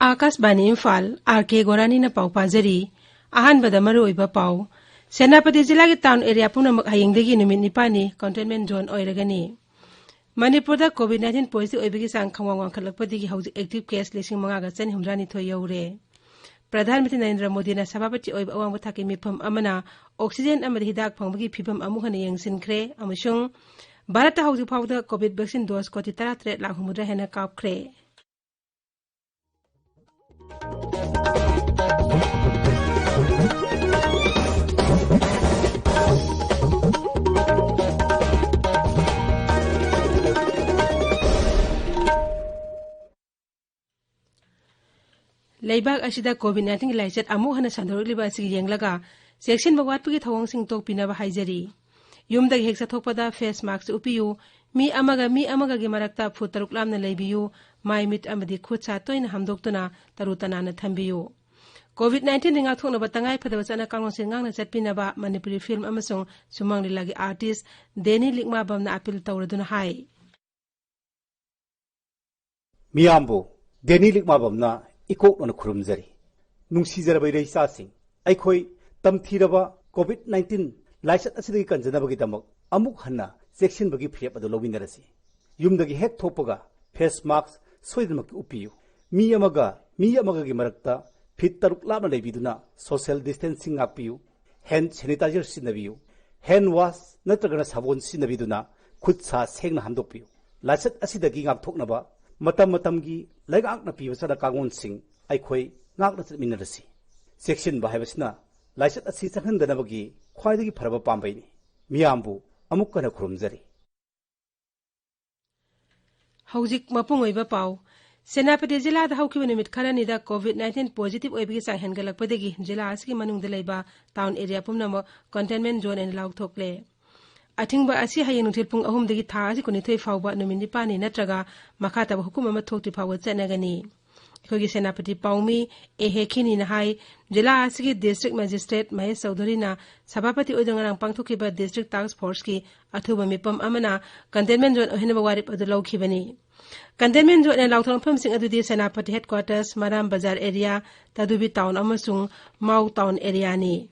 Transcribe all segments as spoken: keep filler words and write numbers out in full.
ꯑꯥꯀꯥꯁꯕꯥꯅꯤ Imphal, R ꯀꯦ ꯒꯣꯔꯥꯅꯤꯅ ꯄꯥꯎ ꯄꯥꯖꯔꯤ꯫ ꯑꯍꯥꯟꯕꯗ ꯃꯔꯨꯑꯣꯏꯕ ꯄꯥꯎ꯫ ꯁꯦꯅꯥꯄꯇꯤ ꯖꯤꯂꯥꯒꯤ ꯇꯥꯎꯟ ꯑꯦꯔꯤꯌꯥ ꯄꯨꯝꯅꯃꯛ ꯍꯌꯦꯡꯗꯒꯤ ꯅꯨꯃꯤꯠ ꯅꯤꯄꯥꯜꯅꯤ ꯀꯟꯇꯦꯟꯃꯦꯟ ꯖꯣꯟ ꯑꯣꯏꯔꯒꯅꯤ꯫ ꯃꯅꯤꯄꯨꯔꯗ ꯀꯣꯚꯤꯗ ꯅꯥꯏꯟꯇꯤꯟ ꯄꯣꯖꯤꯇꯤꯚ ꯑꯣꯏꯕꯒꯤ ꯆꯥꯡ ꯈꯪꯋꯥꯡ ꯋꯥꯡꯈꯠꯂꯛꯄꯗꯒꯤ ꯍꯧꯖꯤꯛ ꯑꯦꯛꯇꯤꯚ ꯀꯦꯁ ꯂꯤꯁꯤꯡ ꯃꯉꯥꯒ ꯆꯅꯤ ꯍꯨꯝꯗ꯭ꯔꯥꯅꯤꯊꯣꯏ ꯌꯧꯔꯦ꯫ ꯄ꯭ꯔꯙꯥꯟ ꯃꯟꯇ꯭ꯔꯤ ꯅꯔꯦꯟꯗ꯭ꯔ ꯃꯣꯗꯤꯅ ꯁꯚꯥꯄꯇꯤ ꯑꯣꯏꯕ ꯑꯋꯥꯡꯕ ꯊꯥꯛꯀꯤ ꯃꯤꯐꯝ ꯑꯃꯅ ꯑꯣꯛꯁꯤꯖꯦꯟ ꯑꯃꯗꯤ ꯍꯤꯗꯥꯛ ꯐꯪꯕꯒꯤ ꯐꯤꯕꯝ ꯑꯃꯨꯛ ꯍꯟꯅ ꯌꯦꯡꯁꯤꯟꯈ꯭ꯔꯦ ꯑꯃꯁꯨꯡ ꯚꯥꯔꯠꯇ ꯍꯧꯖꯤꯛ ꯐꯥꯎꯕꯗ ꯀꯣꯚꯤꯗ ꯚꯦꯛꯁꯤꯟ ꯗꯣꯁ ꯀꯣꯇꯤ ꯇꯔꯥꯇꯔꯦꯠ ꯂꯥꯈ ꯍꯨꯝꯐꯨꯇꯔꯥ ꯍꯦꯟꯅ ꯀꯥꯞꯈ꯭ꯔꯦ꯫ ꯂꯩꯕꯥꯛ ꯑꯁꯤꯗ ꯀꯣꯚꯤꯗ ꯅꯥꯏꯟꯇꯤꯟꯒꯤ ꯂꯥꯏꯆꯠ ꯑꯃꯨꯛ ꯍꯟꯅ ꯁꯟꯗꯣꯔꯛꯂꯤꯕ ꯑꯁꯤ ꯌꯦꯡꯂꯒ ꯆꯦꯛꯁꯤꯟꯕ ꯋꯥꯠꯄꯒꯤ ꯊꯧꯑꯣꯡꯁꯤꯡ ꯇꯣꯛꯄꯤꯅꯕ ꯍꯥꯏꯖꯔꯤ꯫ ꯌꯨꯝꯗꯒꯤ ꯍꯦꯛ ꯆꯠꯊꯣꯛꯄꯗ ꯐꯦꯁ ꯃꯥꯁꯛ ꯎꯞꯄꯤꯌꯨ, ꯃꯤ ꯑꯃꯒ ꯃꯤ ꯑꯃꯒꯒꯤ ꯃꯔꯛꯇ ꯐꯨꯠ ꯇꯔꯨꯛ ꯂꯥꯞꯅ ꯂꯩꯕꯤꯌꯨ, ꯃꯥꯏ ꯃꯤꯠ ꯑꯃꯗꯤ ꯈꯨꯠ ꯁꯥ ꯇꯣꯏꯅ ꯍꯥꯝꯗꯣꯛꯇꯨꯅ ꯇꯔꯨ ꯇꯅꯥꯟꯅ ꯊꯝꯕꯤꯌꯨ꯫ ꯀꯣꯚꯤꯗ ꯅꯥꯏꯟꯇꯤꯟꯗꯒꯤ ꯉꯥꯛꯊꯣꯛꯅꯕ ꯇꯉꯥꯏ ꯐꯗꯕ ꯆꯠꯅ ꯀꯥꯡꯂꯣꯟꯁꯤꯡ ꯉꯥꯛꯅ ꯆꯠꯄꯤꯅꯕ ꯃꯅꯤꯄꯨꯔꯤ ꯐꯤꯜꯝ ꯑꯃꯁꯨꯡ ꯁꯨꯃꯥꯡ ꯂꯤꯂꯥꯒꯤ ꯑꯥꯔꯇꯤꯁ ꯗꯦꯅꯤ ꯂꯤꯛꯃꯥꯕꯝꯅ ꯑꯄꯤꯜ ꯇꯧꯔꯗꯨꯅ ꯍꯥꯏ꯫ ꯃꯤꯌꯥꯝꯕꯨ ꯗꯦꯅꯤ ꯂꯤꯛꯃꯥꯕꯝꯅ ꯏꯀꯣꯛꯅꯅ ꯈꯨꯔꯨꯝꯖꯔꯤ꯫ ꯅꯨꯡꯁꯤꯖꯔꯕ ꯏꯔꯩꯆꯥꯁꯤꯡ, ꯑꯩꯈꯣꯏ ꯇꯝꯊꯤꯔꯕ ꯀꯣꯚꯤꯗ ꯅꯥꯏꯟꯇꯤꯟ ꯂꯥꯏꯆꯠ ꯑꯁꯤꯗꯒꯤ ꯀꯟꯖꯅꯕꯒꯤꯗꯃꯛ ꯑꯃꯨꯛ ꯍꯟꯅ ꯆꯦꯛꯁꯤꯟꯕꯒꯤ ꯐꯤꯔꯦꯞ ꯑꯗꯨ ꯂꯧꯃꯤꯟꯅꯔꯁꯤ꯫ ꯌꯨꯝꯗꯒꯤ ꯍꯦꯛ ꯊꯣꯛꯄꯒ ꯐꯦꯁ ꯃꯥꯁꯛ ꯁꯣꯏꯗꯅꯃꯛꯀꯤ ꯎꯞꯄꯤꯌꯨ꯫ ꯃꯤ ꯑꯃꯒ ꯃꯤ ꯑꯃꯒꯒꯤ ꯃꯔꯛꯇ ꯐꯤꯠ ꯇꯔꯨꯛ ꯂꯥꯞꯅ ꯂꯩꯕꯤꯗꯨꯅ ꯁꯣꯁꯤꯌꯦꯜ ꯗꯤꯁꯇꯦꯟꯁꯤꯡ ꯉꯥꯛꯄꯤꯌꯨ꯫ ꯍꯦꯟ ꯁꯦꯅꯤꯇꯥꯏꯖꯔ ꯁꯤꯖꯤꯟꯅꯕꯤꯌꯨ꯫ ꯍꯦꯟ ꯋꯥꯁ ꯅꯠꯇ꯭ꯔꯒꯅ ꯁꯥꯄꯣꯟ ꯁꯤꯖꯤꯟꯅꯕꯤꯗꯨꯅ ꯈꯨꯠ ꯁꯥ ꯁꯦꯡꯅ ꯍꯥꯝꯗꯣꯛꯄꯤꯌꯨ꯫ ꯂꯥꯏꯆꯠ ꯑꯁꯤꯗꯒꯤ ꯉꯥꯛꯊꯣꯛꯅꯕ ꯃꯇꯝ ꯃꯇꯝꯒꯤ ꯂꯩꯉꯥꯛꯅ ꯄꯤꯕ ꯆꯠꯅ ꯀꯥꯡꯂꯣꯟꯁꯤꯡ ꯑꯩꯈꯣꯏ ꯉꯥꯛꯅ ꯆꯠꯃꯤꯟꯅꯔꯁꯤ꯫ ꯆꯦꯛꯁꯤꯟꯕ ꯍꯥꯏꯕꯁꯤꯅ ꯂꯥꯏꯆꯠ ꯑꯁꯤ ꯆꯪꯍꯟꯗꯅꯕꯒꯤ ꯈ꯭ꯋꯥꯏꯗꯒꯤ ꯐꯔꯕ ꯄꯥꯝꯕꯩꯅꯤ꯫ ꯃꯤꯌꯥꯝꯕꯨ ꯑꯃꯨꯛ ꯍꯟꯅ ꯈꯨꯔꯨꯝꯖꯔꯤ꯫ ꯍꯧꯖꯤꯛ ꯃꯄꯨꯡ ꯑꯣꯏꯕ ꯄꯥꯎ꯫ ꯁꯦꯅꯥꯄꯇꯤ ꯖꯤꯂꯥꯗ ꯍꯧꯈꯤꯕ ꯅꯨꯃꯤꯠ ꯈꯔꯅꯤꯗ ꯀꯣꯚꯤꯗ ꯅꯥꯏꯟꯇꯤꯟ ꯄꯣꯖꯤꯇꯤꯚ ꯑꯣꯏꯕꯒꯤ ꯆꯥꯡ ꯍꯦꯟꯒꯠꯂꯛꯄꯗꯒꯤ ꯖꯤꯂꯥ ꯑꯁꯤꯒꯤ ꯃꯅꯨꯡꯗ ꯂꯩꯕ ꯇꯥꯎꯟ ꯑꯦꯔꯤꯌꯥ ꯄꯨꯝꯅꯃꯛ ꯀꯟꯇꯦꯟꯃꯦꯟ ꯖꯣꯟ ꯑꯣꯏꯅ ꯂꯥꯎꯊꯣꯛꯂꯦ꯫ ꯑꯊꯤꯡꯕ ꯑꯁꯤ ꯍꯌꯦꯡ ꯅꯨꯡꯊꯤꯜ ꯄꯨꯡ ꯑꯍꯨꯝꯗꯒꯤ ꯊꯥ ꯑꯁꯤ ꯀꯨꯟꯅꯤꯊꯣꯏ ꯐꯥꯎꯕ ꯅꯨꯃꯤꯠ ꯅꯤꯄꯥꯜꯅꯤ ꯅꯠꯇ꯭ꯔꯒ ꯃꯈꯥ ꯇꯥꯕ ꯍꯨꯀꯨꯝ ꯑꯃ ꯊꯣꯛꯇ꯭ꯔꯤ ꯐꯥꯎꯕ ꯆꯠꯅꯒꯅꯤ꯫ ꯑꯩꯈꯣꯏꯒꯤ ꯁꯦꯅꯥꯄꯇꯤ ꯄꯥꯎꯃꯤ ꯑꯦ ꯍꯦꯈꯤꯅꯤꯅ ꯍꯥꯏ, ꯖꯤꯂꯥ ꯑꯁꯤꯒꯤ ꯗꯤꯁꯇ꯭ꯔꯤꯛ ꯃꯦꯖꯤꯁꯇ꯭ꯔꯦꯠ ꯃꯍꯦꯁ ꯆꯧꯙꯨꯔꯤꯅ ꯁꯚꯥꯄꯇꯤ ꯑꯣꯏꯗꯨꯅ ꯉꯔꯥꯡ ꯄꯥꯡꯊꯣꯛꯈꯤꯕ ꯗꯤꯁꯇ꯭ꯔꯤꯛ ꯇꯥꯛꯁ ꯐꯣꯔꯁꯀꯤ ꯑꯊꯨꯕ ꯃꯤꯐꯝ ꯑꯃꯅ ꯀꯟꯇꯦꯟꯃꯦꯟ ꯖꯣꯟ ꯑꯣꯏꯍꯟꯅꯕ ꯋꯥꯔꯦꯞ ꯑꯗꯨ ꯂꯧꯈꯤꯕꯅꯤ꯫ ꯀꯟꯇꯦꯟꯃꯦꯟ ꯖꯣꯟ ꯑꯣꯏꯅ ꯂꯥꯎꯊꯣꯛ ꯃꯐꯝꯁꯤꯡ ꯑꯗꯨꯗꯤ ꯁꯦꯅꯥꯄꯇꯤ ꯍꯦꯗꯀ꯭ꯋꯥꯇꯔꯁ, ꯃꯔꯥꯝ ꯕꯖꯥꯔ ꯑꯦꯔꯤꯌꯥ, ꯇꯥꯗꯨꯕꯤ ꯇꯥꯎꯟ ꯑꯃꯁꯨꯡ ꯃꯥꯎ ꯇꯥꯎꯟ ꯑꯦꯔꯤꯌꯥꯅꯤ꯫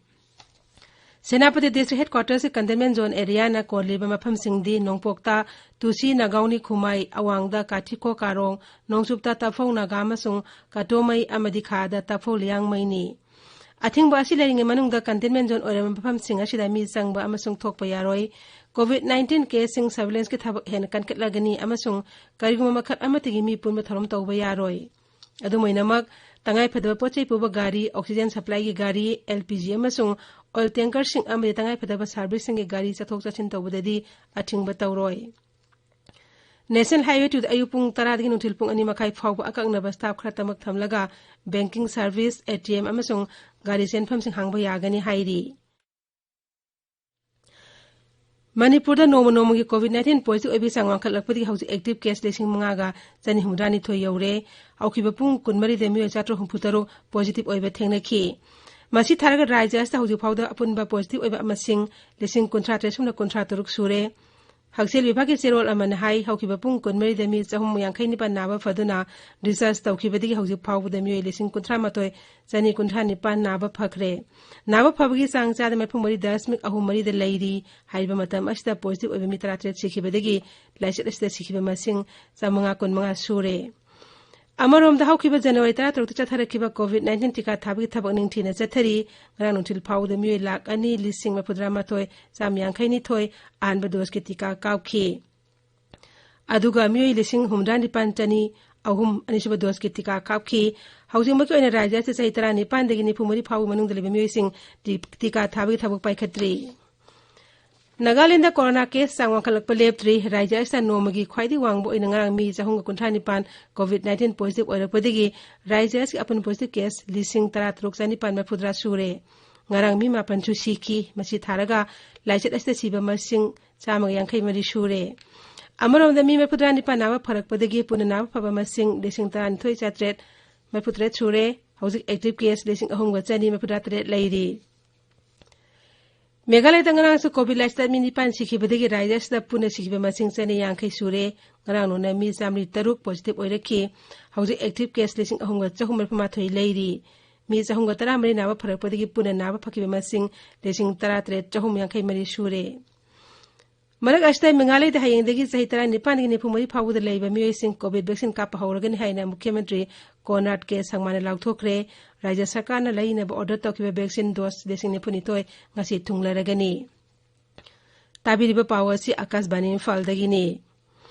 ꯁꯦꯅꯥꯄꯇꯤ ꯗꯤꯁꯇ꯭ꯔꯤꯛ ꯍꯦꯗꯀ꯭ꯋꯥꯇꯔꯁꯀꯤ ꯀꯟꯇꯦꯟꯃꯦꯟ ꯖꯣꯟ ꯑꯦꯔꯤꯌꯥꯅ ꯀꯣꯜꯂꯤꯕ ꯃꯐꯝꯁꯤꯡꯗꯤ ꯅꯣꯡꯄꯣꯛꯇ ꯇꯨꯁꯤ ꯅꯥꯒꯥꯎꯅꯤ ꯈꯨꯃꯥꯏ, ꯑꯋꯥꯡꯗ ꯀꯥꯊꯤꯈꯣ ꯀꯥꯔꯣꯡ, ꯅꯣꯡꯆꯨꯞꯇ ꯇꯥꯐꯧ ꯅꯥꯒꯥ ꯑꯃꯁꯨꯡ ꯀꯥꯇꯣꯃꯩ ꯑꯃꯗꯤ ꯈꯥꯗ ꯇꯥꯐꯧ ꯂꯤꯌꯥꯡꯃꯩꯅꯤ꯫ ꯑꯊꯤꯡꯕ ꯑꯁꯤ ꯂꯩꯔꯤꯉꯩ ꯃꯅꯨꯡꯗ ꯀꯟꯇꯦꯟꯃꯦꯟ ꯖꯣꯟ ꯑꯣꯏꯔꯕ ꯃꯐꯝꯁꯤꯡ ꯑꯁꯤꯗ ꯃꯤ ꯆꯪꯕ ꯑꯃꯁꯨꯡ ꯊꯣꯛꯄ ꯌꯥꯔꯣꯏ꯫ ꯀꯣꯚꯤꯗ ꯅꯥꯏꯟꯇꯤꯟ ꯀꯦꯁꯁꯤꯡ ꯁꯔꯚꯤꯂꯦꯟꯁꯀꯤ ꯊꯕꯛ ꯍꯦꯟꯅ ꯀꯟꯈꯠꯂꯒꯅꯤ ꯑꯃꯁꯨꯡ ꯀꯔꯤꯒꯨꯝꯕ ꯃꯈꯜ ꯑꯃꯠꯇꯒꯤ ꯃꯤ ꯄꯨꯟꯕ ꯊꯧꯔꯝ ꯇꯧꯕ ꯌꯥꯔꯣꯏ꯫ ꯑꯗꯨꯝ ꯑꯣꯏꯅꯃꯛ, ꯇꯉꯥꯏꯐꯗꯕ ꯄꯣꯠ ꯆꯩ ꯄꯨꯕ ꯒꯥꯔꯤ, ꯑꯣꯛꯁꯤꯖꯦꯟ ꯁꯄ꯭ꯂꯥꯏꯒꯤ ꯒꯥꯔꯤ, ꯑꯦꯜ ꯄꯤ ꯖꯤ ꯑꯃꯁꯨꯡ ꯑꯣꯏꯜ ꯇꯦꯡꯀꯔꯁꯤꯡ ꯑꯃꯗꯤ ꯇꯉꯥꯏꯐꯗꯕ ꯁꯥꯔꯚꯤꯁꯁꯤꯡꯒꯤ ꯒꯥꯔꯤ ꯆꯠꯊꯣꯛ ꯆꯠꯁꯤꯟ ꯇꯧꯕꯗꯗꯤ ꯑꯊꯤꯡꯕ ꯇꯧꯔꯣꯏ꯫ ꯅꯦꯁꯅꯦꯜ ꯍꯥꯏꯋꯦ ꯇꯨꯗ ꯑꯌꯨꯛ ꯄꯨꯡ ꯇꯔꯥꯗꯒꯤ ꯅꯨꯡꯊꯤꯜ ꯄꯨꯡ ꯑꯅꯤ ꯃꯈꯥꯏ ꯐꯥꯎꯕ ꯑꯀꯛꯅꯕ ꯁ꯭ꯇꯥꯐ ꯈꯔꯇꯃꯛ ꯊꯝꯂꯒ banking service, A T M ꯑꯃꯁꯨꯡ ꯒꯥꯔꯤ ꯆꯦꯟꯐꯝꯁꯤꯡ ꯍꯥꯡꯕ ꯌꯥꯒꯅꯤ ꯍꯥꯏꯔꯤ꯫ ꯃꯅꯤꯄꯨꯔꯗ ꯅꯣꯡꯃ ꯅꯣꯡꯃꯒꯤ ꯀꯣꯚꯤꯗ ꯅꯥꯏꯟꯇꯤꯟ ꯄꯣꯖꯤꯇꯤꯚ ꯑꯣꯏꯕꯒꯤ ꯆꯥꯡ ꯋꯥꯡꯈꯠꯂꯛꯄꯗꯒꯤ ꯍꯧꯖꯤꯛ ꯑꯦꯛꯇꯤꯚ ꯀꯦꯁ ꯂꯤꯁꯤꯡ ꯃꯉꯥꯒ ꯆꯅꯤ ꯍꯨꯝꯐꯨꯇꯔꯥꯅꯤꯊꯣꯏ ꯌꯧꯔꯦ꯫ ꯍꯧꯈꯤꯕ ꯄꯨꯡ ꯀꯨꯟꯃꯔꯤꯗ ꯃꯤꯑꯣꯏ ꯆꯥꯇ꯭ꯔꯨꯛ ꯍꯨꯝꯐꯨꯇꯔꯨꯛ ꯄꯣꯖꯤꯇꯤꯚ ꯑꯣꯏꯕ ꯊꯦꯡꯅꯈꯤ꯫ ꯃꯁꯤ ꯊꯥꯔꯒ ꯔꯥꯖ꯭ꯌ ꯑꯁꯤꯗ ꯍꯧꯖꯤꯛ ꯐꯥꯎꯗ ꯑꯄꯨꯟꯕ ꯄꯣꯖꯤꯇꯤꯚ ꯑꯣꯏꯕ ꯃꯁꯤꯡ ꯂꯤꯁꯤꯡ ꯀꯨꯟꯊ꯭ꯔꯥ ꯇꯔꯦꯠ ꯁꯨꯞꯅ ꯀꯨꯟꯊ꯭ꯔꯥ ꯇꯔꯨꯛ ꯁꯨꯔꯦ꯫ ꯍꯛꯁꯦꯜ ꯋꯤꯚꯥꯒꯀꯤ ꯆꯦꯔꯣꯜ ꯑꯃꯅ ꯍꯥꯏ, ꯍꯧꯈꯤꯕ ꯄꯨꯡ ꯀꯨꯟꯃꯔꯤꯗ ꯃꯤ ꯆꯍꯨꯝ ꯌꯥꯡꯈꯩ ꯅꯤꯄꯥꯟ ꯅꯥꯕ ꯐꯗꯨꯅ ꯗꯤꯁꯆꯥꯔꯖ ꯇꯧꯈꯤꯕꯗꯒꯤ ꯍꯧꯖꯤꯛ ꯐꯥꯎꯕꯗ ꯃꯤꯑꯣꯏ ꯂꯤꯁꯤꯡ ꯀꯨꯟꯊ꯭ꯔꯥ ꯃꯥꯊꯣꯏ ꯆꯅꯤ ꯀꯨꯟꯊ꯭ꯔꯥ ꯅꯤꯄꯥꯟ ꯅꯥꯕ ꯐꯈ꯭ꯔꯦ꯫ ꯅꯥꯕ ꯐꯕꯒꯤ ꯆꯥꯡ ꯆꯥꯗ ꯃꯔꯤꯐꯨ ꯃꯔꯤ ꯗꯁꯃꯤꯛ ꯑꯍꯨꯝ ꯃꯔꯤꯗ ꯂꯩꯔꯤ꯫ ꯍꯥꯏꯔꯤꯕ ꯃꯇꯝ ꯑꯁꯤꯗ ꯄꯣꯖꯤꯇꯤꯚ ꯑꯣꯏꯕ ꯃꯤ ꯇꯔꯥ ꯇꯔꯦꯠ ꯁꯤꯈꯤꯕꯗꯒꯤ ꯂꯥꯏꯆꯠ ꯑꯁꯤꯗ ꯁꯤꯈꯤꯕ ꯃꯁꯤꯡ ꯆꯥꯃꯉꯥ ꯀꯨꯟꯃꯉꯥ ꯁꯨꯔꯦ꯫ ꯑꯃꯔꯣꯝꯗ, ꯍꯧꯈꯤꯕ ꯖꯅꯋꯥꯔꯤ ꯇꯔꯥꯇꯔꯨꯛꯇ ꯆꯠꯊꯔꯛꯈꯤꯕ ꯀꯣꯚꯤꯗ ꯅꯥꯏꯟꯇꯤꯟ ꯇꯤꯀꯥ ꯊꯥꯕꯒꯤ ꯊꯕꯛ ꯅꯤꯡꯊꯤꯅ ꯆꯠꯊꯔꯤ꯫ ꯉꯔꯥꯡ ꯅꯨꯡꯊꯤꯜ ꯐꯥꯎꯕꯗ ꯃꯤꯑꯣꯏ ꯂꯥꯈ ꯑꯅꯤ ꯂꯤꯁꯤꯡ ꯃꯔꯤꯐꯨꯇꯔꯥ ꯃꯥꯊꯣꯏ ꯆꯥꯝ ꯌꯥꯡꯈꯩ ꯅꯤꯊꯣꯏ ꯑꯍꯥꯟꯕ ꯗꯣꯁꯀꯤ ꯇꯤꯀꯥ ꯀꯥꯞꯈꯤ꯫ ꯑꯗꯨꯒ ꯃꯤꯑꯣꯏ ꯂꯤꯁꯤꯡ ꯍꯨꯝꯐꯨꯇꯔꯥ ꯅꯤꯄꯥꯟ ꯆꯅꯤ ꯑꯍꯨꯝ ꯑꯅꯤꯁꯨꯕ ꯗꯣꯁꯀꯤ ꯇꯤꯀꯥ ꯀꯥꯞꯈꯤ꯫ ꯍꯧꯖꯤꯛꯃꯛꯀꯤ ꯑꯣꯏꯅ ꯔꯥꯖ꯭ꯌ ꯑꯁꯤꯗ ꯆꯍꯤ ꯇꯔꯥꯅꯤꯄꯥꯟꯗꯒꯤ ꯅꯤꯐꯨ ꯃꯔꯤ ꯐꯥꯎꯕ ꯃꯅꯨꯡꯗ ꯂꯩꯕ ꯃꯤꯑꯣꯏꯁꯤꯡ ꯇꯤ-, ꯇꯤꯀꯥ ꯊꯥꯕꯒꯤ ꯊꯕꯛ ꯄꯥꯏꯈꯠꯇ꯭ꯔꯤ꯫ ꯅꯥꯒꯥꯂꯦꯟꯗ ꯀꯣꯔꯣꯅꯥ ꯀꯦꯁ ꯆꯥꯡ ꯋꯥꯡꯈꯠꯂꯛꯄ ꯂꯦꯞꯇ꯭ꯔꯤ꯫ ꯔꯥꯖ꯭ꯌ ꯑꯁꯤꯗ ꯅꯣꯡꯃꯒꯤ ꯈ꯭ꯋꯥꯏꯗꯒꯤ ꯋꯥꯡꯕ ꯑꯣꯏꯅ ꯉꯔꯥꯡ ꯃꯤ ꯆꯍꯨꯝꯒ ꯀꯨꯟꯊ꯭ꯔꯥ ꯅꯤꯄꯥꯟ ꯀꯣꯚꯤꯗ ꯅꯥꯏꯟꯇꯤꯟ ꯄꯣꯖꯤꯇꯤꯚ ꯑꯣꯏꯔꯛꯄꯗꯒꯤ ꯔꯥꯖ꯭ꯌ ꯑꯁꯤꯒꯤ ꯑꯄꯨꯟꯕ ꯄꯣꯖꯤꯇꯤꯚ ꯀꯦꯁ ꯂꯤꯁꯤꯡ ꯇꯔꯥ ꯇꯔꯨꯛ ꯆꯅꯤꯄꯥꯟ ꯃꯔꯤꯐꯨꯇꯔꯥ ꯁꯨꯔꯦ꯫ ꯉꯔꯥꯡ ꯃꯤ ꯃꯥꯄꯟꯁꯨ ꯁꯤꯈꯤ꯫ ꯃꯁꯤ ꯊꯥꯔꯒ ꯂꯥꯏꯆꯠ ꯑꯁꯤꯗ ꯁꯤꯕ ꯃꯁꯤꯡ ꯆꯥꯝꯃꯒ ꯌꯥꯡꯈꯩ ꯃꯔꯤ ꯁꯨꯔꯦ꯫ ꯑꯃꯔꯣꯝꯗ, ꯃꯤ ꯃꯔꯤꯐꯨꯇꯔꯥ ꯅꯤꯄꯥꯟ ꯅꯥꯕ ꯐꯔꯛꯄꯗꯒꯤ ꯄꯨꯟꯅ ꯅꯥꯕ ꯐꯕ ꯃꯁꯤꯡ ꯂꯤꯁꯤꯡ ꯇꯔꯥꯅꯤꯊꯣꯏ ꯆꯥꯇ꯭ꯔꯦꯠ ꯃꯔꯤꯐꯨꯇꯔꯦꯠ ꯁꯨꯔꯦ꯫ ꯍꯧꯖꯤꯛ active case ꯂꯤꯁꯤꯡ ꯑꯍꯨꯝꯒ ꯆꯅꯤ ꯃꯔꯤꯐꯨꯇꯔꯥ ꯇꯔꯦꯠ ꯂꯩꯔꯤ꯫ ꯃꯦꯘꯥꯂꯌꯗ ꯉꯔꯥꯡꯁꯨ COVID ꯂꯥꯏꯆꯠ ꯃꯤ ꯅꯤꯄꯥꯟ ꯁꯤꯈꯤꯕꯗꯒꯤ ꯔꯥꯖ꯭ꯌ ꯑꯁꯤꯗ ꯄꯨꯟꯅ ꯁꯤꯈꯤꯕ ꯃꯁꯤꯡ ꯆꯅꯤ ꯌꯥꯡꯈꯩ ꯁꯨꯔꯦ꯫ ꯉꯔꯥꯡ ꯅꯣꯡꯅ ꯃꯤ ꯆꯥꯃꯔꯤ ꯇꯔꯨꯛ positive ꯑꯣꯏꯔꯛꯈꯤ꯫ ꯍꯧꯖꯤꯛ active case ꯂꯤꯁꯤꯡ ꯑꯍꯨꯝꯒ ꯆꯍꯨꯝ ꯃꯔꯤꯐꯨ ꯃꯥꯊꯣꯏ ꯂꯩꯔꯤ꯫ ꯃꯤ ꯆꯍꯨꯝꯒ ꯇꯔꯥꯃꯔꯤ ꯅꯥꯕ ꯐꯔꯛꯄꯗꯒꯤ ꯄꯨꯟꯅ ꯅꯥꯕ ꯐꯈꯤꯕ ꯃꯁꯤꯡ ꯂꯤꯁꯤꯡ ꯇꯔꯥꯇꯔꯦꯠ ꯆꯍꯨꯝ ꯌꯥꯡꯈꯩ ꯃꯔꯤ ꯁꯨꯔꯦ꯫ ꯃꯔꯛ ꯑꯁꯤꯗ ꯃꯦꯘꯥꯂꯌꯗ ꯍꯌꯦꯡꯗꯒꯤ ꯆꯍꯤ ꯇꯔꯥꯅꯤꯄꯥꯟꯗꯒꯤ ꯅꯤꯐꯨ ꯃꯔꯤ ꯐꯥꯎꯕꯗ ꯂꯩꯕ ꯃꯤꯑꯣꯏꯁꯤꯡ COVID vaccine ꯀꯥꯞꯄ ꯍꯧꯔꯒꯅꯤ ꯍꯥꯏꯅ ꯃꯨꯈ꯭ꯌ ꯃꯟꯇ꯭ꯔꯤ ꯀꯣꯟꯔꯥꯗ ꯀꯦ ꯁꯪꯃꯥꯅ ꯂꯥꯎꯊꯣꯛꯈ꯭ꯔꯦ꯫ ꯔꯥꯖ꯭ꯌ ꯁꯔꯀꯥꯔꯅ ꯂꯩꯅꯕ order ꯇꯧꯈꯤꯕ vaccine dose ꯂꯤꯁꯤꯡ ꯅꯤꯐꯨꯅꯤꯊꯣꯏ ꯉꯁꯤ ꯊꯨꯡꯂꯔꯒꯅꯤ꯫ ꯇꯥꯕꯤꯔꯤꯕ ꯄꯥꯎ ꯑꯁꯤ ꯑꯀꯥꯁꯕꯥꯅꯤ ꯏꯝꯐꯥꯜꯗꯒꯤꯅꯤ꯫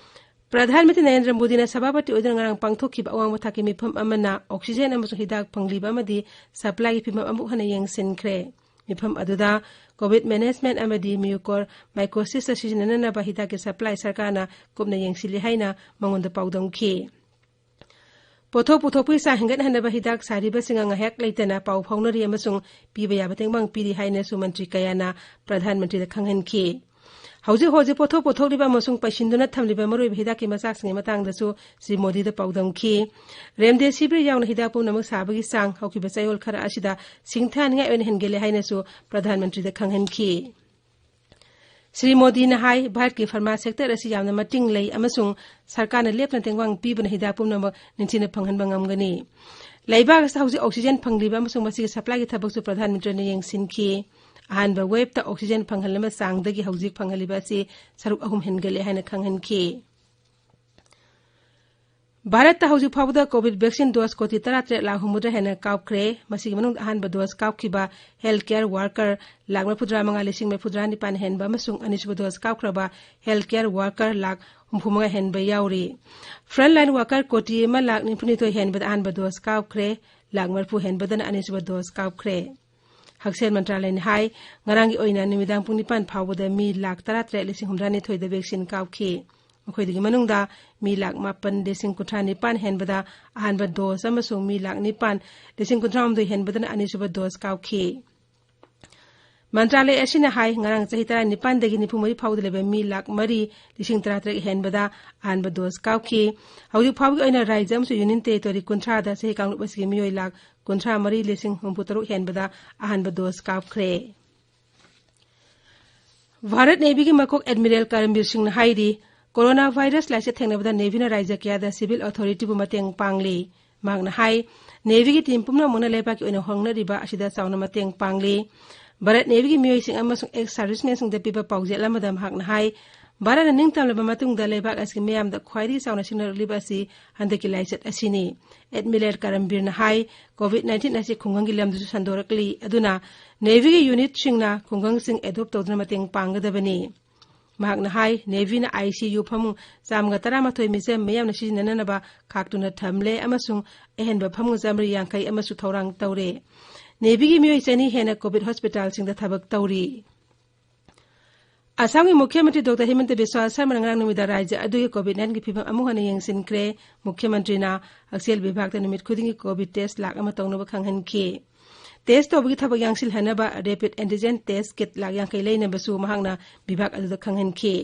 ꯄ꯭ꯔꯙꯥꯟ ꯃꯟꯇ꯭ꯔꯤ ꯅꯔꯦꯟꯗ꯭ꯔ ꯃꯣꯗꯤꯅ ꯁꯚꯥꯄꯇꯤ ꯑꯣꯏꯗꯨꯅ ꯉꯔꯥꯡ ꯄꯥꯡꯊꯣꯛꯈꯤꯕ ꯑꯋꯥꯡꯕ ꯊꯥꯛꯀꯤ ꯃꯤꯐꯝ ꯑꯃꯅ oxygen ꯑꯃꯁꯨꯡ ꯍꯤꯗꯥꯛ ꯐꯪꯂꯤꯕ ꯑꯃꯗꯤ supplyꯒꯤ ꯐꯤꯕꯝ ꯑꯃꯨꯛ ꯍꯟꯅ ꯌꯦꯡꯁꯤꯟꯈ꯭ꯔꯦ꯫ ꯃꯤꯐꯝ ꯑꯗꯨꯗ COVID management ꯑꯃꯗꯤ mucormycosisꯇ ꯁꯤꯖꯤꯟꯅꯅꯅꯕ ꯍꯤꯗꯥꯛꯀꯤ supply ꯁꯔꯀꯥꯔꯅ ꯀꯨꯞꯅ ꯌꯦꯡꯁꯤꯜꯂꯤ ꯍꯥꯏꯅ ꯃꯉꯣꯟꯗ ꯄꯥꯎꯗꯝꯈꯤ꯫ ꯄꯣꯠꯊꯣꯛ ꯄꯨꯊꯣꯛꯄꯒꯤ ꯆꯥꯡ ꯍꯦꯟꯒꯠꯍꯟꯅꯕ ꯍꯤꯗꯥꯛ ꯁꯥꯔꯤꯕꯁꯤꯡꯒ ꯉꯥꯏꯍꯥꯛ ꯂꯩꯇꯅ ꯄꯥꯎ ꯐꯥꯎꯅꯔꯤ ꯑꯃꯁꯨꯡ ꯄꯤꯕ ꯌꯥꯕ ꯇꯦꯡꯕꯥꯡ ꯄꯤꯔꯤ ꯍꯥꯏꯅꯁꯨ ꯃꯟꯇ꯭ꯔꯤ ꯀꯌꯥꯅ ꯄ꯭ꯔꯙꯥꯟ ꯃꯟꯇ꯭ꯔꯤꯗ ꯈꯪꯍꯟꯈꯤ꯫ ꯍꯧꯖꯤꯛ ꯍꯧꯖꯤꯛ ꯄꯣꯠꯊꯣꯛ ꯄꯨꯊꯣꯛꯂꯤꯕ ꯑꯃꯁꯨꯡ ꯄꯩꯁꯤꯟꯗꯨꯅ ꯊꯝꯂꯤꯕ ꯃꯔꯨꯑꯣꯏꯕ ꯍꯤꯗꯥꯛꯀꯤ ꯃꯆꯥꯛꯁꯤꯡꯒꯤ ꯃꯇꯥꯡꯗꯁꯨ ꯁ꯭ꯔꯤ ꯃꯣꯗꯤꯗ ꯄꯥꯎꯗꯝꯈꯤ꯫ Remdesivir ꯌꯥꯎꯅ ꯍꯤꯗꯥꯛ ꯄꯨꯝꯅꯃꯛ ꯁꯥꯕꯒꯤ ꯆꯥꯡ ꯍꯧꯈꯤꯕ ꯆꯌꯣꯜ ꯈꯔ ꯑꯁꯤꯗ ꯁꯤꯡꯊꯥꯅꯤꯡꯉꯥꯏ ꯑꯣꯏꯅ ꯍꯦꯟꯒꯠꯂꯦ ꯍꯥꯏꯅꯁꯨ ꯄ꯭ꯔꯙꯥꯟ ꯃꯟꯇ꯭ꯔꯤꯗ ꯈꯪꯍꯟꯈꯤ꯫ ꯁ꯭ꯔꯤ ꯃꯣꯗꯤꯅ ꯍꯥꯏ, ꯚꯥꯔꯠꯀꯤ pharma sector ꯑꯁꯤ ꯌꯥꯝꯅ ꯃꯇꯤꯡ ꯂꯩ ꯑꯃꯁꯨꯡ ꯁꯔꯀꯥꯔꯅ ꯂꯦꯞꯇꯅ ꯇꯦꯡꯕꯥꯡ ꯄꯤꯕꯅ ꯍꯤꯗꯥꯛ ꯄꯨꯝꯅꯃꯛ ꯅꯤꯡꯊꯤꯅ ꯐꯪꯍꯟꯕ ꯉꯝꯒꯅꯤ꯫ ꯂꯩꯕꯥꯛ ꯑꯁꯤꯗ ꯍꯧꯖꯤꯛ oxygen ꯐꯪꯂꯤꯕ ꯑꯃꯁꯨꯡ ꯃꯁꯤꯒꯤ supplyꯒꯤ ꯊꯕꯛꯁꯨ ꯄ꯭ꯔꯙꯥꯟ ꯃꯟꯇ꯭ꯔꯤꯅ ꯌꯦꯡꯁꯤꯟꯈꯤ꯫ ꯑꯍꯥꯟꯕ waveꯇ oxygen ꯐꯪꯍꯜꯂꯝꯕ ꯆꯥꯡꯗꯒꯤ ꯍꯧꯖꯤꯛ ꯐꯪꯍꯜꯂꯤꯕ ꯑꯁꯤ ꯁꯔꯨꯛ ꯑꯍꯨꯝ ꯍꯦꯟꯒꯠꯂꯦ ꯍꯥꯏꯅ ꯈꯪꯍꯟꯈꯤ꯫ ꯚꯥꯔꯠꯇ ꯍꯧꯖꯤꯛ ꯐꯥꯎꯕꯗ COVID vaccine dose ꯀꯣꯇꯤ ꯇꯔꯥꯇꯔꯦꯠ ꯂꯥꯈ ꯍꯨꯝꯐꯨꯇꯔꯥ ꯍꯦꯟꯅ ꯀꯥꯞꯈ꯭ꯔꯦ꯫ ꯃꯁꯤꯒꯤ ꯃꯅꯨꯡꯗ ꯑꯍꯥꯟꯕ dose ꯀꯥꯞꯈꯤꯕ health care worker ꯂꯥꯈ ꯃꯔꯤꯐꯨꯇꯔꯥ ꯃꯉꯥ ꯂꯤꯁꯤꯡ ꯃꯔꯤꯐꯨꯇꯔꯥ ꯅꯤꯄꯥꯟ ꯍꯦꯟꯕ ꯑꯃꯁꯨꯡ ꯑꯅꯤꯁꯨꯕ dose ꯀꯥꯞꯈ꯭ꯔꯕ health care worker lakh ꯍꯨꯝꯐꯨ ꯃꯉꯥ ꯍꯦꯟꯕ ꯌꯥꯎꯔꯤ꯫ Frontline worker ꯀꯣꯇꯤ ꯑꯃ ꯂꯥꯈ ꯅꯤꯐꯨꯅꯤꯊꯣꯏ ꯍꯦꯟꯕꯗ ꯑꯍꯥꯟꯕ dose ꯀꯥꯞꯈ꯭ꯔꯦ, ꯂꯥꯈ ꯃꯔꯤꯐꯨ ꯍꯦꯟꯕꯗꯅ ꯑꯅꯤꯁꯨꯕ dose ꯀꯥꯞꯈ꯭ꯔꯦ꯫ ꯍꯛꯁꯦꯜ ꯃꯟꯇ꯭ꯔꯥꯂꯌꯅ ꯍꯥꯏ, ꯉꯔꯥꯡꯒꯤ ꯑꯣꯏꯅ ꯅꯨꯃꯤꯗꯥꯡ ꯄꯨꯡ ꯅꯤꯄꯥꯟ ꯐꯥꯎꯕꯗ ꯃꯤ ꯂꯥꯈ ꯇꯔꯥꯇꯔꯦꯠ ꯂꯤꯁꯤꯡ ꯍꯨꯝꯐꯨꯇꯔꯥꯅꯤꯊꯣꯏꯗ vaccine ꯀꯥꯞꯈꯤ꯫ ꯃꯈꯣꯏꯗꯒꯤ ꯃꯅꯨꯡꯗ ꯃꯤ ꯂꯥꯈ ꯃꯥꯄꯟ ꯂꯤꯁꯤꯡ ꯀꯨꯟꯊ꯭ꯔꯥ ꯅꯤꯄꯥꯟ ꯍꯦꯟꯕꯗ ꯑꯍꯥꯟꯕ dose ꯑꯃꯁꯨꯡ ꯃꯤ ꯂꯥꯈ ꯅꯤꯄꯥꯟ ꯂꯤꯁꯤꯡ ꯀꯨꯟꯊ꯭ꯔꯥ ꯍꯨꯝꯗꯣꯏ ꯍꯦꯟꯕꯗꯅ ꯑꯅꯤꯁꯨꯕ dose ꯀꯥꯞꯈꯤ꯫ ꯃꯟꯇ꯭ꯔꯥꯂꯌ ꯑꯁꯤꯅ ꯍꯥꯏ, ꯉꯔꯥꯡ ꯆꯍꯤ ꯇꯔꯥꯅꯤꯄꯥꯟꯗꯒꯤ ꯅꯤꯐꯨ ꯃꯔꯤ ꯐꯥꯎꯕꯗ ꯂꯩꯕ ꯃꯤ ꯂꯥꯈ ꯃꯔꯤ ꯂꯤꯁꯤꯡ ꯇꯔꯥꯇꯔꯦꯠ ꯍꯦꯟꯕꯗ ꯑꯍꯥꯟꯕ ꯗꯣꯁ ꯀꯥꯞꯈꯤ꯫ ꯍꯧꯖꯤꯛ ꯐꯥꯎꯕꯒꯤ ꯑꯣꯏꯅ ꯔꯥꯖ꯭ꯌ ꯑꯃꯁꯨꯡ ꯌꯨꯅꯤꯌꯟ ꯇꯦꯔꯤꯇꯣꯔꯤ ꯀꯨꯟꯊ꯭ꯔꯥꯗ ꯆꯍꯤ ꯀꯥꯡꯂꯨꯞ ꯑꯁꯤꯒꯤ ꯃꯤꯑꯣꯏ ꯂꯥꯈ ꯀꯨꯟꯊ꯭ꯔꯥ ꯃꯔꯤ ꯂꯤꯁꯤꯡ ꯍꯨꯝꯐꯨ ꯇꯔꯨꯛ ꯍꯦꯟꯕꯗ ꯑꯍꯥꯟꯕ ꯗꯣꯁ ꯀꯥꯞꯈ꯭ꯔꯦ꯫ ꯚꯥꯔꯠ ꯅꯦꯚꯤꯒꯤ ꯃꯀꯣꯛ ꯑꯦꯗꯃꯤꯔꯦꯜ ꯀꯔꯝꯕꯤꯔ ꯁꯤꯡꯅ ꯍꯥꯏꯔꯤ, ꯀꯣꯔꯣꯅꯥ ꯚꯥꯏꯔꯁ ꯂꯥꯏꯆꯠ ꯊꯦꯡꯅꯕꯗ ꯅꯦꯚꯤꯅ ꯔꯥꯖ꯭ꯌ ꯀꯌꯥꯗ ꯁꯤꯚꯤꯜ ꯑꯣꯊꯣꯔꯤꯇꯤꯕꯨ ꯃꯇꯦꯡ ꯄꯥꯡꯂꯤ꯫ ꯃꯍꯥꯛꯅ ꯍꯥꯏ, ꯅꯦꯚꯤꯒꯤ ꯇꯤꯝ ꯄꯨꯝꯅꯃꯛꯅ ꯂꯩꯕꯥꯛꯀꯤ ꯑꯣꯏꯅ ꯍꯣꯠꯅꯔꯤꯕ ꯑꯁꯤꯗ ꯆꯥꯎꯅ ꯃꯇꯦꯡ ꯄꯥꯡꯂꯤ꯫ ꯚꯥꯔꯠ ꯅꯦꯚꯤꯒꯤ ꯃꯤꯑꯣꯏꯁꯤꯡ ꯑꯃꯁꯨꯡ ꯑꯦꯛꯁ ꯁꯥꯔꯚꯤꯁꯃꯦꯟꯁꯤꯡꯗ ꯄꯤꯕ ꯄꯥꯎꯖꯦꯜ ꯑꯃꯗ ꯃꯍꯥꯛꯅ ꯍꯥꯏ, ꯚꯥꯔꯠꯅ ꯅꯤꯡꯇꯝꯂꯕ ꯃꯇꯨꯡꯗ ꯂꯩꯕꯥꯛ ꯑꯁꯤꯒꯤ ꯃꯤꯌꯥꯝꯗ ꯈ꯭ꯋꯥꯏꯗꯒꯤ ꯆꯥꯎꯅ ꯁꯤꯡꯅꯔꯛꯂꯤꯕ ꯑꯁꯤ ꯍꯟꯗꯛꯀꯤ ꯂꯥꯏꯆꯠ ꯑꯁꯤꯅꯤ꯫ ꯑꯦꯗꯃꯤꯔꯦꯜ ꯀꯔꯝꯕꯤꯔꯅ ꯍꯥꯏ, ꯀꯣꯚꯤꯗ ꯅꯥꯏꯟꯇꯤꯟ ꯑꯁꯤ ꯈꯨꯡꯒꯪꯒꯤ ꯂꯝꯗꯁꯨ ꯁꯟꯗꯣꯔꯛꯂꯤ, ꯑꯗꯨꯅ ꯅꯦꯚꯤꯒꯤ ꯌꯨꯅꯤꯠꯁꯤꯡꯅ ꯈꯨꯡꯒꯪꯁꯤꯡ ꯑꯦꯗꯣꯞ ꯇꯧꯗꯨꯅ ꯃꯇꯦꯡ ꯄꯥꯡꯒꯗꯕꯅꯤ꯫ ꯃꯍꯥꯛꯅ ꯍꯥꯏ, ꯅꯦꯚꯤꯅ ꯑꯥꯏ ꯁꯤ ꯌꯨ ꯐꯃꯨꯡ ꯆꯥꯝꯃꯒ ꯇꯔꯥꯃꯥꯊꯣꯏ ꯃꯤꯆꯝ ꯃꯤꯌꯥꯝꯅ ꯁꯤꯖꯤꯟꯅꯅꯕ ꯈꯥꯛꯇꯨꯅ ꯊꯝꯂꯦ ꯑꯃꯁꯨꯡ ꯑꯍꯦꯟꯕ ꯐꯃꯨꯡ ꯆꯥꯝꯃꯔꯤ ꯌꯥꯡꯈꯩ ꯑꯃꯁꯨ ꯊꯧꯔꯥꯡ ꯇꯧꯔꯦ꯫ ꯅꯦꯚꯤꯒꯤ ꯃꯤꯑꯣꯏ ꯆꯅꯤ ꯍꯦꯟꯅ ꯀꯣꯚꯤꯗ ꯍꯣꯁꯄꯤꯇꯥꯜꯁꯤꯡꯗ ꯊꯕꯛ ꯇꯧꯔꯤ꯫ ꯑꯁꯥꯝꯒꯤ ꯃꯨꯈ꯭ꯌ ꯃꯟꯇ꯭ꯔꯤ ꯗꯣꯛꯇꯔ ꯍꯤꯃꯟꯇ ꯕꯤꯁ꯭ꯋꯥ ꯁꯔꯃꯅ ꯉꯔꯥꯡ ꯅꯨꯃꯤꯗꯥꯡ ꯔꯥꯖ꯭ꯌ ꯑꯗꯨꯒꯤ ꯀꯣꯚꯤꯗ ꯅꯥꯏꯟꯇꯤꯟꯒꯤ ꯐꯤꯕꯝ ꯑꯃꯨꯛ ꯍꯟꯅ ꯌꯦꯡꯁꯤꯟꯈ꯭ꯔꯦ꯫ ꯃꯨꯈ꯭ꯌ ꯃꯟꯇ꯭ꯔꯤꯅ ꯍꯛꯁꯦꯜ ꯕꯤꯚꯥꯒꯇ ꯅꯨꯃꯤꯠ ꯈꯨꯗꯤꯡꯒꯤ ꯀꯣꯚꯤꯗ ꯇꯦꯁ ꯂꯥꯈ ꯑꯃ ꯇꯧꯅꯕ ꯈꯪꯍꯟꯈꯤ꯫ ꯇꯦꯁ ꯇꯧꯕꯒꯤ ꯊꯕꯛ ꯌꯥꯡꯁꯤꯜꯍꯟꯅꯕ ꯔꯦꯄꯤꯗ ꯑꯦꯟꯇꯤꯖꯦꯟ ꯇꯦꯁ ꯀꯤꯠ ꯂꯥꯈ ꯌꯥꯡꯈꯩ ꯂꯩꯅꯕꯁꯨ ꯃꯍꯥꯛꯅ ꯕꯤꯚꯥꯒ ꯑꯗꯨꯗ ꯈꯪꯍꯟꯈꯤ꯫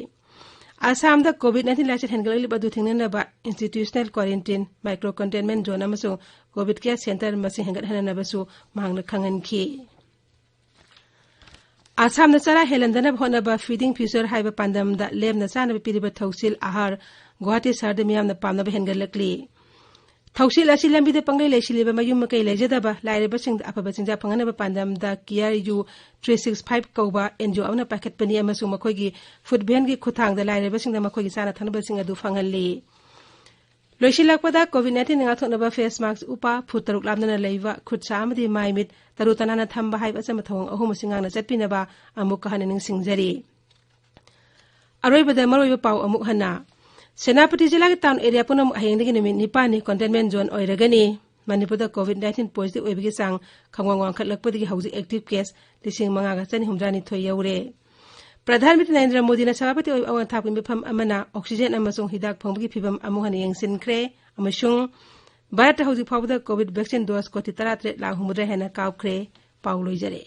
ꯑꯁꯥꯝꯗ ꯀꯣꯚꯤꯗ ꯅꯥꯏꯟꯇꯤꯟ ꯂꯥꯏꯆꯠ ꯍꯦꯟꯒꯠꯂꯛꯂꯤꯕ ꯑꯗꯨ ꯊꯤꯡꯅꯅꯕ institutional quarantine, micro containment zone ꯑꯃꯁꯨꯡ ꯀꯣꯚꯤꯗ ꯀꯦꯌꯔ ꯁꯦꯟꯇꯔ ꯃꯁꯤꯡ ꯍꯦꯟꯒꯠꯍꯟꯅꯕꯁꯨ ꯃꯍꯥꯛꯅ ꯈꯪꯍꯟꯈꯤ꯫ ꯑꯁꯥꯝꯅ ꯆꯔꯥ ꯍꯦꯜꯍꯟꯗꯅꯕ ꯍꯣꯠꯅꯕ ꯐꯤꯗꯤꯡ ꯐ꯭ꯌꯨꯆꯔ ꯍꯥꯏꯕ ꯄꯥꯟꯗꯝꯗ ꯂꯦꯝꯅ ꯆꯥꯅꯕ ꯄꯤꯔꯤꯕ ꯊꯧꯁꯤꯜ ꯑꯍꯥꯔ ꯒꯨꯋꯥꯍꯥꯇꯤ ꯁꯍꯔꯗ ꯃꯤꯌꯥꯝꯅ ꯄꯥꯝꯅꯕ ꯍꯦꯟꯒꯠꯂꯛꯂꯤ꯫ ꯊꯧꯁꯤꯜ ꯑꯁꯤ ꯂꯝꯕꯤꯗ ꯄꯪꯂꯩ ꯂꯩꯁꯤꯜꯂꯤꯕ ꯃꯌꯨꯝ ꯃꯀꯩ ꯂꯩꯖꯗꯕ ꯂꯥꯏꯔꯕꯁꯤꯡꯗ ꯑꯐꯕ ꯆꯤꯟꯖꯥꯛ ꯐꯪꯍꯟꯅꯕ ꯄꯥꯟꯗꯝꯗ ꯀꯤꯌꯥꯔ ꯌꯨ ꯊ꯭ꯔꯤ ꯁꯤꯛꯁ ꯐꯥꯏꯚ ꯀꯧꯕ ꯑꯦꯟ ꯖꯤ ꯑꯣ ꯑꯃꯅ ꯄꯥꯏꯈꯠꯄꯅꯤ ꯑꯃꯁꯨꯡ ꯃꯈꯣꯏꯒꯤ ꯐꯨꯗ ꯚꯦꯟꯒꯤ ꯈꯨꯠꯊꯥꯡꯗ ꯂꯥꯏꯔꯕꯁꯤꯡꯗ ꯃꯈꯣꯏꯒꯤ ꯆꯥꯅ ꯊꯛꯅꯕꯁꯤꯡ ꯑꯗꯨ ꯐꯪꯍꯜꯂꯤ꯫ ꯂꯣꯏꯁꯤꯜꯂꯛꯄꯗ ꯀꯣꯚꯤꯗ ꯅꯥꯏꯟꯇꯤꯟ ꯉꯥꯛꯊꯣꯛꯅꯕ ꯐꯦꯁ ꯃꯥꯛꯁ ꯎꯞꯄ, ꯐꯨꯠ ꯇꯔꯨꯛ ꯂꯥꯞꯅꯅ ꯂꯩꯕ, ꯈꯨꯠ ꯁꯥ ꯑꯃꯗꯤ ꯃꯥꯏ ꯃꯤꯠ ꯇꯔꯨ ꯇꯅꯥꯟꯅ ꯊꯝꯕ ꯍꯥꯏꯕ ꯑꯆꯝꯕ ꯊꯧꯑꯣꯡ ꯑꯍꯨꯝ ꯑꯁꯤ ꯉꯥꯛꯅ ꯆꯠꯄꯤꯅꯕ ꯑꯃꯨꯛꯀ ꯍꯟꯅ ꯅꯤꯡꯁꯤꯡꯖꯔꯤ꯫ ꯑꯔꯣꯏꯕꯗ ꯃꯔꯨꯑꯣꯏꯕ ꯄꯥꯎ ꯑꯃꯨꯛ ꯍꯟꯅ꯫ ꯁꯦꯅꯥꯄꯇꯤ ꯖꯤꯂꯥꯒꯤ ꯇꯥꯎꯟ ꯑꯦꯔꯤꯌꯥ ꯄꯨꯝꯅꯃꯛ ꯍꯌꯦꯡꯗꯒꯤ ꯅꯨꯃꯤꯠ ꯅꯤꯄꯥꯟꯅꯤ ꯀꯟꯇꯦꯟꯃꯦꯟ ꯖꯣꯟ ꯑꯣꯏꯔꯒꯅꯤ꯫ ꯃꯅꯤꯄꯨꯔꯗ ꯀꯣꯚꯤꯗ ꯅꯥꯏꯟꯇꯤꯟ ꯄꯣꯖꯤꯇꯤꯚ ꯑꯣꯏꯕꯒꯤ ꯆꯥꯡ ꯈꯪꯋꯥꯡ ꯋꯥꯡꯈꯠꯂꯛꯄꯗꯒꯤ ꯍꯧꯖꯤꯛ ꯑꯦꯛꯇꯤꯚ ꯀꯦꯁ ꯂꯤꯁꯤꯡ ꯃꯉꯥꯒ ꯆꯅꯤ ꯍꯨꯝꯗ꯭ꯔꯥꯅꯤꯊꯣꯏ ꯌꯧꯔꯦ꯫ ꯄ꯭ꯔꯙꯥꯟ ꯃꯟꯇ꯭ꯔꯤ ꯅꯔꯦꯟꯗ꯭ꯔ ꯃꯣꯗꯤꯅ ꯁꯚꯥꯄꯇꯤ ꯑꯣꯏꯕ ꯑꯋꯥꯡ ꯊꯥꯛꯀꯤ ꯃꯤꯐꯝ ꯑꯃꯅ ꯑꯣꯛꯁꯤꯖꯦꯟ ꯑꯃꯁꯨꯡ ꯍꯤꯗꯥꯛ ꯐꯪꯕꯒꯤ ꯐꯤꯕꯝ ꯑꯃꯨꯛ ꯍꯟꯅ ꯌꯦꯡꯁꯤꯟꯈ꯭ꯔꯦ ꯑꯃꯁꯨꯡ ꯚꯥꯔꯠꯇ ꯍꯧꯖꯤꯛ ꯐꯥꯎꯕꯗ ꯀꯣꯚꯤꯗ ꯚꯦꯛꯁꯤꯟ ꯗꯣꯁ ꯀꯣꯇꯤ ꯇꯔꯥꯇꯔꯦꯠ ꯂꯥꯈ ꯍꯨꯝꯐꯨꯇꯔꯦꯠ ꯍꯦꯟꯅ ꯀꯥꯞꯈ꯭ꯔꯦ꯫ ꯄꯥꯎ ꯂꯣꯏꯖꯔꯦ꯫